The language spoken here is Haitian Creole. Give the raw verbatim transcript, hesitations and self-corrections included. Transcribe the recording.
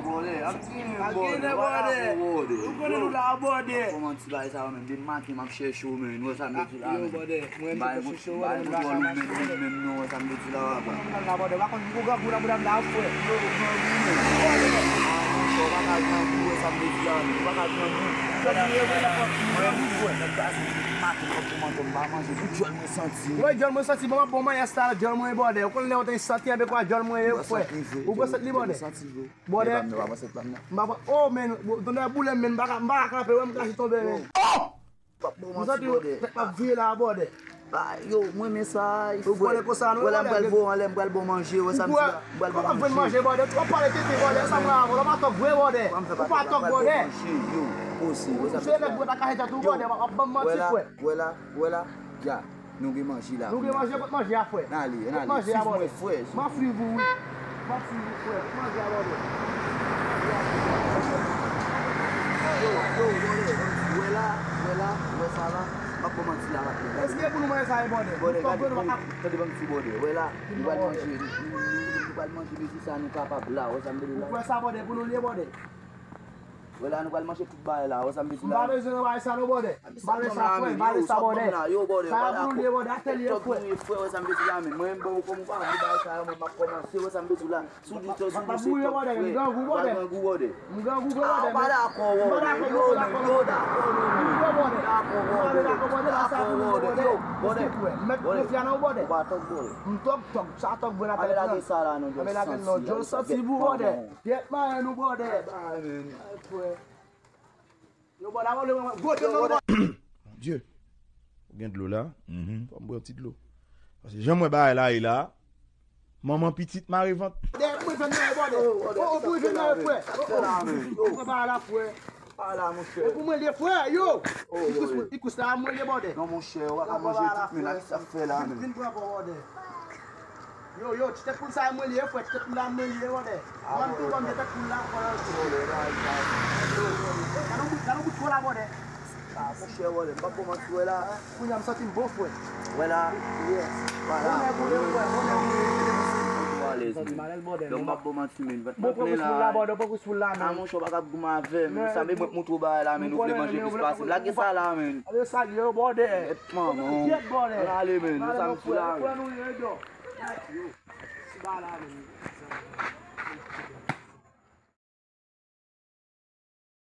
Bòdè, ap gen bòdè, bòdè. Ou konnen nou la, bòdè. Kòman ti bagay sa yo menm? Depi maten m ap chèche w, men. Ou wè sa m vle di la, men. Bòdè, mwen menm ap chèche w, bòdè, m pa ka mache, bòdè. Menm non, ou wè sa m vle di la, papa. Mwen la, bòdè, ou pa konn gwo grangou nan bouda m la, frè. Yo, grangou, men. Bòdè. Ou pa ka grangou, ou wè sa m vle di la, men. Ou pa ka grangou. Grangou, frè. Nèg pase depi maten, kòm pou mantò, m pa manje. Pou djòl mwen santi. Wè, djòl mwen santi, bon, m ap bon mayès la, djòl mwen, bòdè. Ou konn lè w te santi, enben kwa djòl mwen ye, frè. Ou pran sant li, bòdè. Bòdè. M pa pran, oh, men, tonnè boule m, men, m pa ka, m pa ka kanpe, wè, m krache tonbe, men. Oh! M santi tèt m ap vire la, bòdè. Ah, yo, mwen men sa, ou konnen konsa, non, wè la, m pral voye anlè, m pral bon manje, wè sa m di la, m pral bon manje. Manje, bòdè, ou pale tete, bòdè, sa m pral avè w, ou pa tòg vre, bòdè. Ou pa tòg, bòdè. Ou se nèg bwè ta kache tèt ou, bòdè, w ap ban m manti, frè. Wè la, wè la, ya. Nou gen manje la. Nou gen manje, kot manje a, frè? N ale, n ale. Kot manje a, bòdè? Suiv mwen, frè. M ap suiv ou, wi. M ap suiv ou, frè. Kot manje a, bòdè? Yo, yo, bòdè. Wè la, wè la, wè sa la. M ap kòmanse la, m ap... Èske pou nou manje sa, e, bòdè? Bòdè, gade, tande, tande, ban m di, bòdè. Wè la, nou pral manje, nou, nou, nou, nou pral manje, men se sa nou kapab la. Wè sa m vle di la. Ou kwè sa, bòdè, pou nou li ye, bòdè? Wè la, nou pral manje tout bagay la. Wè sa m vle di la. M pa bezwen nan bagay sa non, bòdè. M pa bezwen sa, frè, m pa bezwen sa, bòdè. Yo, bòdè, sa a pou nou li ye, bòdè, atèlye, frè. Frè, wè sa m vle di la, men mwen, bon, kòm ou pa vle bagay sa yo, mwen, m ap kòmanse, wè sa m vle di la. Si w di w te sou moun, se tòp, frè. M ap boule, bòdè, m grangou, bòdè. Ou pa grangou, bòdè. M grangou, vre, bòdè. Ah, ou pa dakò, bòdè. Yo, men, yo, dakò, non. M vre, bòdè. Dakò, bòdè. M pa vle dakò, bòdè, sa a pou nou li ye, bòdè. Yo, bòdè. Respè, frè. M mèt konfya nan ou, bòdè. Ou pa tòp, bòdè. M tòp, tòp, sa tòp, vre, n ap lage sa la, non, djòl santi, bòdè. Gyèt marenn ou, bòdè. Ay, frè. Yo, bòdè, a wòl, gwo tèt nan, bòdè. Bondye, ou gen dlo la? Fò m bwè yon ti dlo. Paske jan m wè bagay la ye la, manman pitit mare vant. Bòdè, pou rive nan, bòdè. Oh, oh, pou rive nan, frè. Oh, oh. Ou pran bagay la, frè. Pa la, monchè. E pou mwen, frè, yo. Oh, i kous, i kous la, mwen, bòdè. Non, monchè, ou pa ka manje tout, men la, ki sa fè la, men? Vin pran, bòdè. Yo, yo, ti tèt poul sa a mwen li ye, frè, ti tèt poul la mwen li ye, bòdè. Mwen tou, ban m tèt poul la, frè. Yo, gade yon bout, gade yon bout twò la, bòdè. Ah, monchè, bòdè, m pa kòmanse wè la. Kounye a, m santi m bon, frè. Wè la. Yes. Bonè pou nou, frè, bonè pou nou. Alèz, men. Yo, m pa bon manti, men. Bon, pran kous poul la, bòdè, pran kous poul la, men. Ah, monchè, ou pa ka goumen avè m. Sa, men mwen moutre w bagay la, men, nou vle manje plis pase m. Lage sa la, men. Ale salye yo, bòdè. Manman. Ann ale, men. Sa m di la, men. Yo, ti bagay la, men.